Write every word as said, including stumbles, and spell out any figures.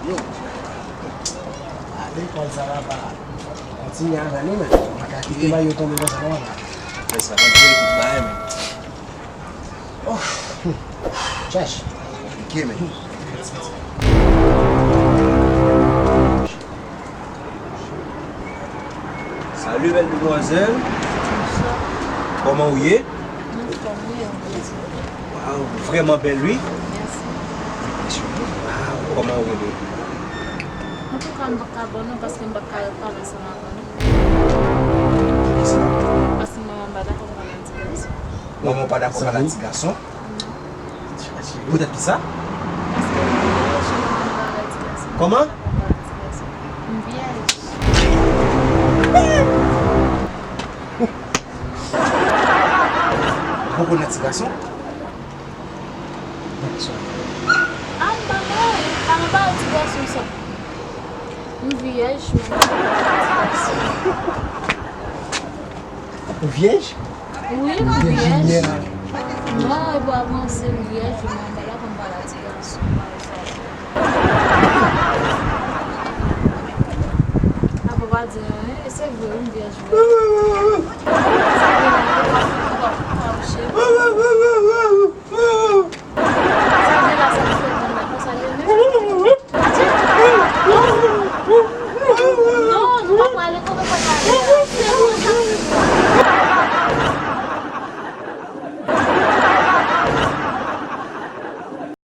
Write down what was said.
Yo. A, lekòl sa va pa kontinye avè nou, men. Ou pa ka kite bagay yo tonbe konsa, non, papa. Fè sa, kontinye tout bagay, men. Oh. Chèch. Konplike, men. Salut, belle demoiselle. Bonsoir. Kòman ou ye? Anfòm, wi, anfòm. Waw, ou vrèman bèl, wi. Mèsi. Waw, kòman ou rele? Antouka, m pa ka bon non, paske m pa ka pale ansanm avè nou. Poukisa? Paske manman m pa dakò m pale ak ti gason. Manman w pa dakò pale ak ti gason? Non. Poutèt ki sa? Paske m vyèj, m pa ka pale ak ti gason. Kòman? M vyèj. Ou poko nan ti gason? Ah, m pa mari, pa nan pale ti gason sa. M vyèj, m pa nan pale ti gason. Ou vyèj? Wi, m vyèj. Virginia. Non, e pou avanse, m vyèj, m pa dakò m pale a ti gason. Apa pa di anyen, e se vre, wi, m vyèj vre.